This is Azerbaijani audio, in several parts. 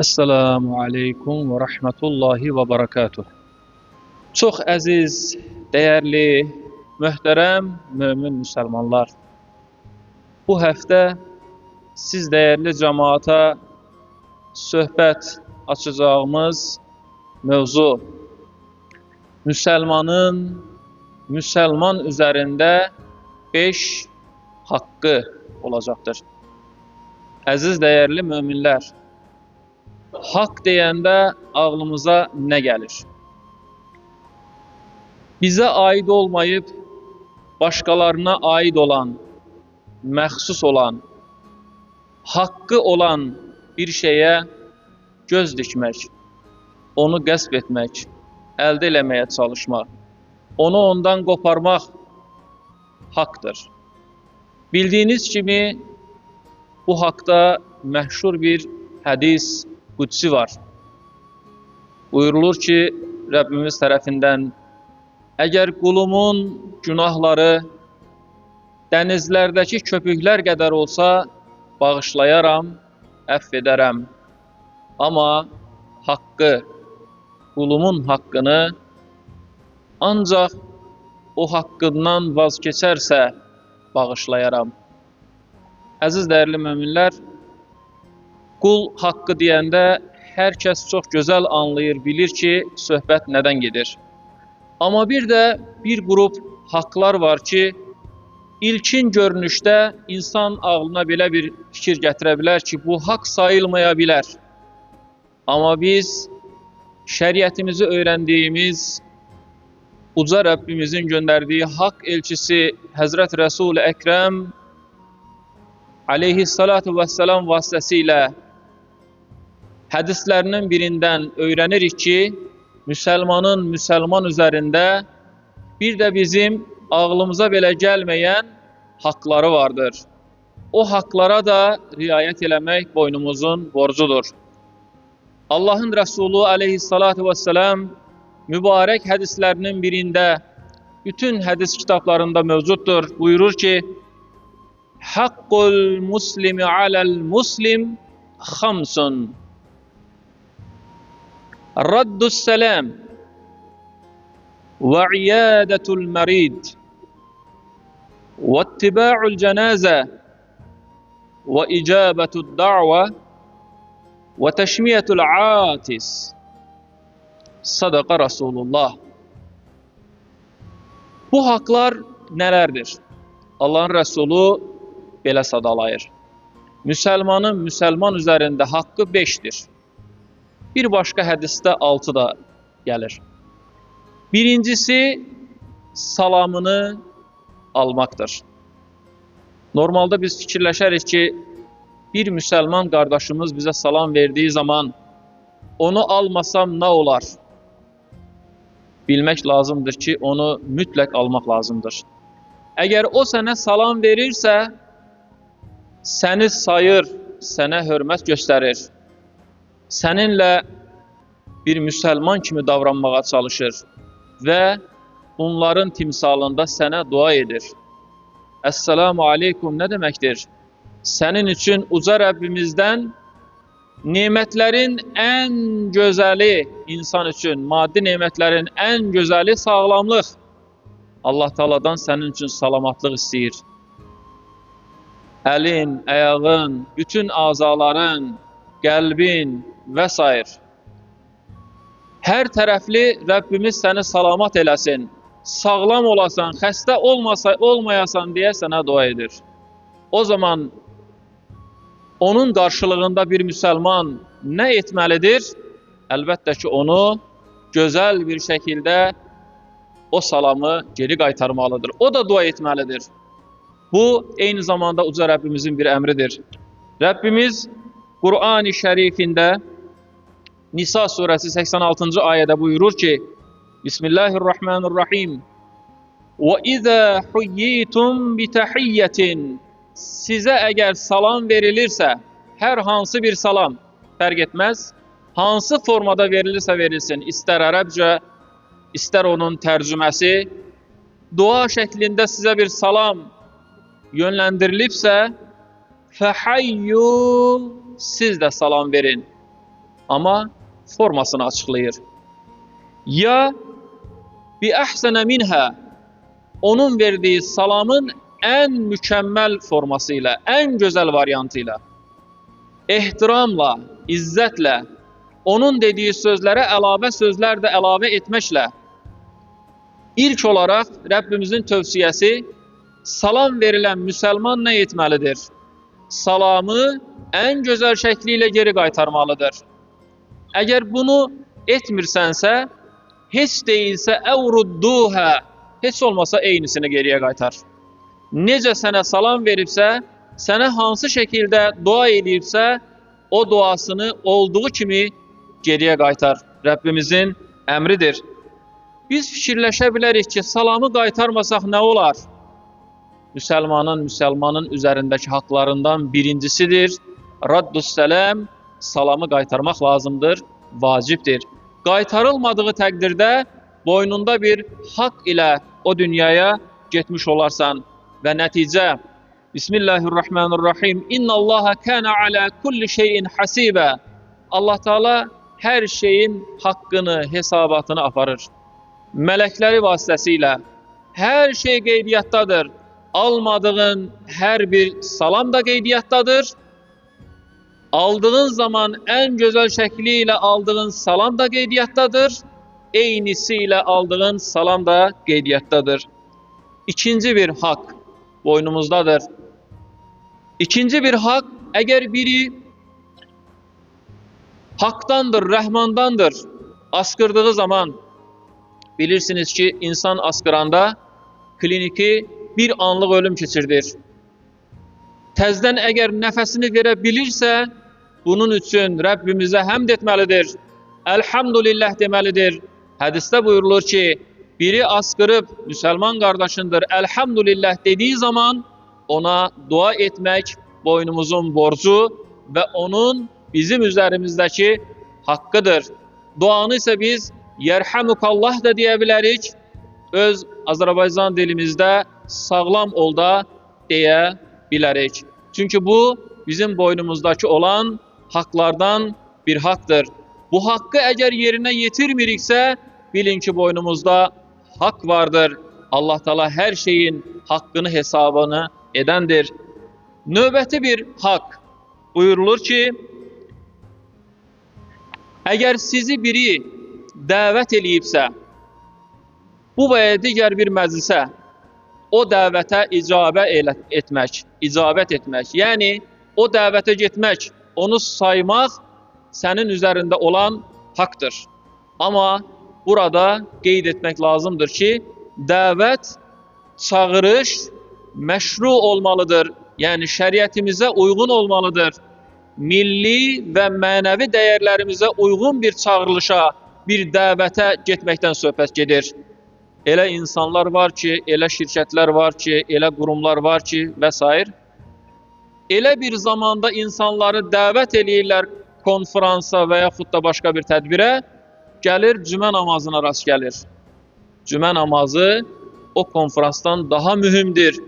Esselamu aleykum və rəhmətullahi və barakatuh. Çox əziz, dəyərli, möhtərəm mömin müsəlmanlar. Bu həftə siz dəyərli cəmaata söhbət açacağımız mövzu müsəlmanın müsəlman üzərində 5 haqqı olacaqdır. Əziz dəyərli möminlər, haqq deyəndə ağlımıza nə gəlir? Bizə aid olmayıb, başqalarına aid olan, məxsus olan, haqqı olan bir şeyə göz dikmək, onu qəsb etmək, əldə eləməyə çalışmaq, onu ondan qoparmaq haqdır. Bildiyiniz kimi, bu haqda məşhur bir hədis qüdsi var. Buyurulur ki, Rəbbimiz tərəfindən, əgər qulumun günahları dənizlərdəki köpüklər qədər olsa, bağışlayaram, əfv edərəm. Amma haqqı, qulumun haqqını ancaq o haqqından vazkeçərsə bağışlayaram. Əziz dəyərli möminlər, qul haqqı deyəndə hər kəs çox gözəl anlayır, bilir ki, söhbət nədən gedir. Amma bir də bir qrup haqlar var ki, ilkin görünüşdə insan ağlına belə bir fikir gətirə bilər ki, bu haqq sayılmaya bilər. Amma biz şəriətimizi öyrəndiyimiz Uca Rəbbimizin göndərdiyi haqq elçisi Həzrət Rəsul-i Əkrəm aleyhissalatu vesselam vasitəsilə hədislərinin birindən öyrənirik ki, müsəlmanın müsəlman üzərində bir də bizim ağlımıza belə gəlməyən haqları vardır. O haqlara da riayət eləmək boynumuzun borcudur. Allahın Rəsulu aleyhissalatu vesselam mübarək hədislərinin birində, bütün hədis kitablarında mövcuddur. Buyurur ki, Haqqul muslimi aləl muslim xamsun. Raddus səlam və iyadətul mərid və ittiba'ul cənazə və icabətud da'və və təşmiyyətul atis. Sadaqa Rasulullah. Bu haqlar nələrdir? Allahın Rəsulu belə sadalayır. Müsəlmanın müsəlman üzərində haqqı 5-dir. Bir başqa hədisdə 6 da gəlir. Birincisi, salamını almaqdır. Normalda biz fikirləşərik ki, bir müsəlman qardaşımız bizə salam verdiyi zaman onu almasam nə olar? Bilmək lazımdır ki, onu mütləq almaq lazımdır. Əgər o sənə salam verirsə, səni sayır, sənə hörmət göstərir, səninlə bir müsəlman kimi davranmağa çalışır və bunların timsalında sənə dua edir. Əssalamu aleykum nə deməkdir? Sənin üçün uca Rəbbimizdən nemətlərin ən gözəli insan üçün, maddi nemətlərin ən gözəli sağlamlıq. Allah Teala'dan sənin üçün salamatlıq istəyir. Əlin, ayağın, bütün azaların, qəlbin və s. Hər tərəfli Rəbbimiz səni salamat eləsin, sağlam olasan, xəstə olmayasan deyə sənə dua edir. O zaman onun qarşılığında bir müsəlman nə etməlidir? Əlbəttə ki, onu gözəl bir şəkildə o salamı geri qaytarmalıdır. O da dua etməlidir. Bu, eyni zamanda Uca Rəbbimizin bir əmridir. Rəbbimiz Qur'an-ı Şərifində Nisa surəsi 86-cı ayədə buyurur ki, Bismillahirrahmanirrahim. Və izə huyyitum bitəhiyyetin. Sizə əgər salam verilirsə, hər hansı bir salam, fərq etməz, hansı formada verilirsə verilsin, istər ərəbcə, istər onun tərcüməsi, dua şəklində sizə bir salam yönləndirilibsə, fəhayyu, siz də salam verin. Amma formasını açıqlayır. Ya bi əhsənə minhə, onun verdiyi salamın ən mükəmməl forması ilə, ən gözəl variantı ilə, ehtiramla, izzətlə, onun dediyi sözlərə əlavə sözlər də əlavə etməklə, ilk olaraq Rəbbimizin tövsiyəsi, salam verilən müsəlman nə etməlidir? Salamı ən gözəl şəkli ilə geri qaytarmalıdır. Əgər bunu etmirsənsə, heç deyilsə əvrudduhə, heç olmasa eynisini geriyə qaytar. Necə sənə salam veribsə, sənə hansı şəkildə dua eləyibsə, o duasını olduğu kimi geriyə qaytar. Rəbbimizin əmridir. Biz fikirləşə bilərik ki, salamı qaytarmasaq nə olar? Müsəlmanın müsəlmanın üzərindəki haqlarından birincisidir. Raddüs-səlam, salamı qaytarmaq lazımdır, vacibdir. Qaytarılmadığı təqdirdə boynunda bir haqq ilə o dünyaya getmiş olarsan. Və nəticə, Bismillahirrahmanirrahim, İnnallaha kana ala kulli şeyin hasibə. Allah Teala hər şeyin haqqını, hesabatını aparır. Mələkləri vasitəsilə hər şey qeydiyyatdadır. Almadığın hər bir salam da qeydiyyatdadır. Aldığın zaman ən gözəl şəkli ilə aldığın salam da qeydiyyatdadır. Eynisi ilə aldığın salam da qeydiyyatdadır. İkinci bir haqq boynumuzdadır. İkinci bir haqq, əgər biri haqdandır, rəhmandandır, asqırdığı zaman, bilirsiniz ki, insan asqıranda kliniki bir anlıq ölüm keçirdir. Təzdən əgər nəfəsini verə bilirsə, bunun üçün Rəbbimizə həmd etməlidir. Elhamdülillah deməlidir. Hədisdə buyurulur ki, biri asqırıb müsəlman qardaşındır, elhamdülillah dediyi zaman ona dua etmək boynumuzun borcu və onun bizim üzərimizdəki haqqıdır. Duanı isə biz yerhamukallah da deyə bilərik, öz Azərbaycan dilimizdə sağlam ol da deyə bilərik. Çünki bu bizim boynumuzdakı olan haqlardan bir haqdır. Bu haqqı əgər yerinə yetirmiriksə, bilin ki, boynumuzda haqq vardır. Allah Teala hər şeyin haqqını, hesabını edəndir. Növbəti bir haqq buyurulur ki, əgər sizi biri dəvət eləyibsə, bu və ya digər bir məclisə, o dəvətə icabə etmək, icabət etmək, yəni o dəvətə getmək, onu saymaq sənin üzərində olan haqdır. Amma burada qeyd etmək lazımdır ki, dəvət, çağırış məşru olmalıdır. Yəni şəriətimizə uyğun olmalıdır. Milli və mənəvi dəyərlərimizə uyğun bir çağırılışa, bir dəvətə getməkdən söhbət gedir. Elə insanlar var ki, elə şirkətlər var ki, elə qurumlar var ki və s. Elə bir zamanda insanları dəvət eləyirlər konferansa və yaxud da başqa bir tədbirə, gəlir cümə namazına rast gəlir. Cümə namazı o konferansdan daha mühümdür.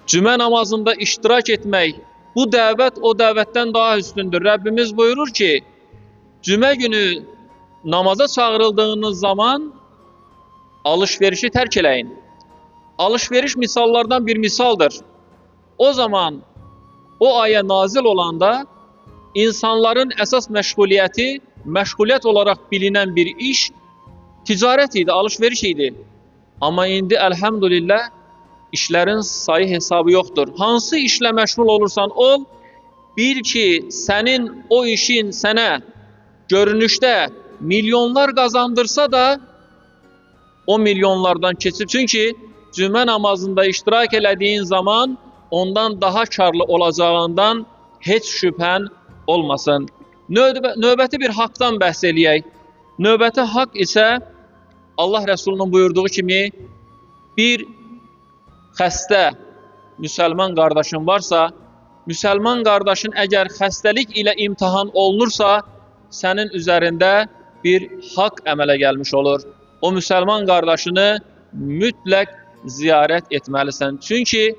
Cümə namazında iştirak etmək, bu dəvət o dəvətdən daha üstündür. Rəbbimiz buyurur ki, cümə günü namaza çağırıldığınız zaman alışverişi tərk eləyin. Alışveriş misallardan bir misaldır. O zaman o ayə nazil olanda insanların əsas məşğuliyyəti, məşğuliyyət olaraq bilinən bir iş ticarət idi, alışveriş idi. Amma indi əlhəmdülillah işlərin sayı hesabı yoxdur. Hansı işlə məşğul olursan ol, bil ki, sənin o işin sənə görünüşdə milyonlar qazandırsa da o milyonlardan keçib. Çünki cümə namazında iştirak elədiyin zaman ondan daha karlı olacağından heç şübhən olmasın. Növbəti bir haqdan bəhs eləyək. Növbəti haqq isə Allah Rəsulunun buyurduğu kimi bir xəstə müsəlman qardaşın varsa, müsəlman qardaşın əgər xəstəlik ilə imtahan olunursa, sənin üzərində bir haqq əmələ gəlmiş olur. O müsəlman qardaşını mütləq ziyarət etməlisən. Çünki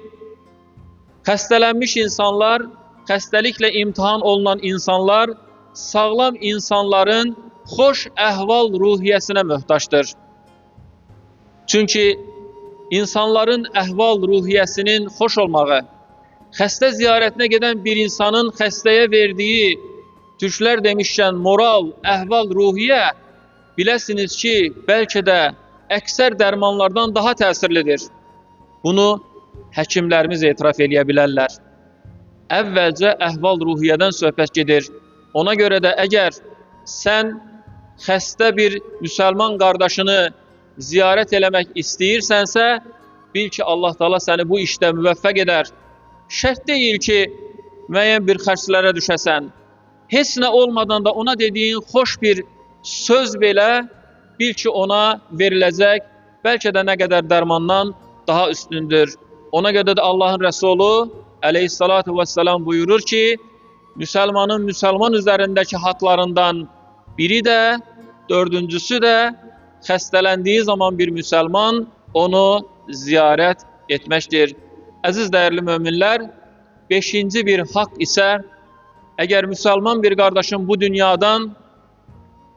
xəstələnmiş insanlar xəstəliklə imtahan olunan insanlar sağlam insanların xoş əhval-ruhiyyəsinə möhtacdır. Çünki insanların əhval-ruhiyyəsinin xoş olmağı, xəstə ziyarətinə gedən bir insanın xəstəyə verdiyi, türklər demişkən, moral, əhval-ruhiyyə, biləsiniz ki, bəlkə də əksər dərmanlardan daha təsirlidir. Bunu həkimlərimiz etiraf eləyə bilərlər. Əvvəlcə əhval-ruhiyyədən söhbət gedir. Ona görə də əgər sən xəstə bir müsəlman qardaşını ziyarət eləmək istəyirsənsə, bil ki, Allah Teala səni bu işdə müvəffəq edər. Şərt deyil ki, müəyyən bir xərclərə düşəsən. Heç nə olmadan da ona dediyin xoş bir söz belə bil ki, ona veriləcək, bəlkə də nə qədər dərmandan daha üstündür. Ona görə də Allahın Rəsulu əleyhissalatu vesselam buyurur ki, müsəlmanın müsəlman üzərindəki haqlarından biri də, dördüncüsü də xəstələndiyi zaman bir müsəlman onu ziyarət etməkdir. Əziz dəyərli möminlər, beşinci bir haqq isə, əgər müsəlman bir qardaşın bu dünyadan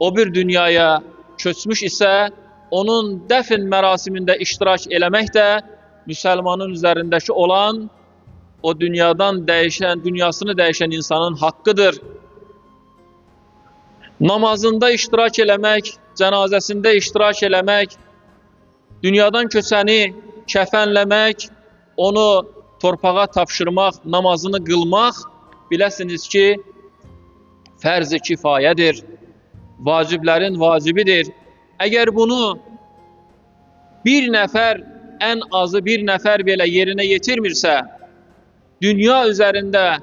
o bir dünyaya köçmüş isə, onun dəfn mərasimində iştirak eləmək də müsəlmanın üzərindəki olan, o dünyadan dəyişən, dünyasını dəyişən insanın haqqıdır. Namazında iştirak eləmək, cənazəsində iştirak eləmək, dünyadan köçəni kəfənləmək, onu torpağa tapşırmaq, namazını qılmaq, biləsiniz ki, fərz-i kifayədir, vaciblərin vacibidir. Əgər bunu bir nəfər, ən azı bir nəfər belə yerinə yetirmirsə, dünya üzərində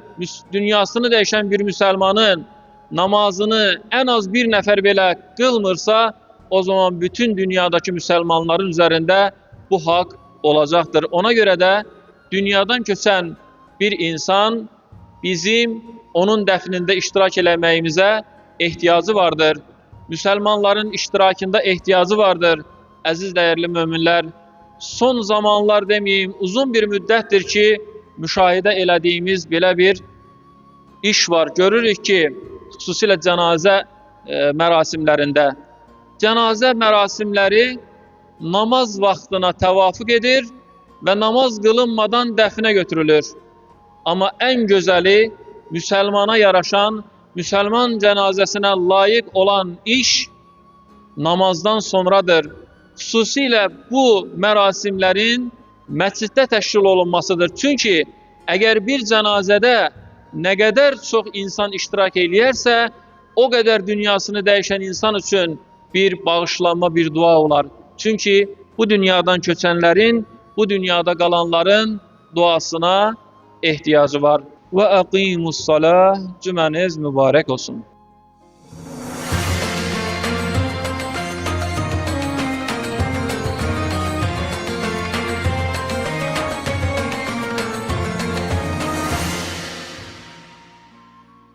dünyasını dəyişən bir müsəlmanın namazını ən az bir nəfər belə qılmırsa, o zaman bütün dünyadakı müsəlmanların üzərində bu haqq olacaqdır. Ona görə də dünyadan köçən bir insan bizim onun dəfnində iştirak eləməyimizə ehtiyacı vardır. Müsəlmanların iştirakında ehtiyacı vardır. Əziz dəyərli möminlər, son zamanlar deməyim, uzun bir müddətdir ki, müşahidə elədiyimiz belə bir iş var. Görürük ki, xüsusilə cənazə mərasimlərində, cənazə mərasimləri namaz vaxtına təvafuq edir və namaz qılınmadan dəfnə götürülür. Amma ən gözəli, müsəlmana yaraşan, müsəlman cənazəsinə layiq olan iş namazdan sonradır. Xüsusilə bu mərasimlərin məsciddə təşkil olunmasıdır. Çünki əgər bir cənazədə nə qədər çox insan iştirak eləyərsə, o qədər dünyasını dəyişən insan üçün bir bağışlanma, bir dua olar. Çünki bu dünyadan köçənlərin, bu dünyada qalanların duasına ehtiyacı var. Və əqimus-salah, cüməniz mübarək olsun.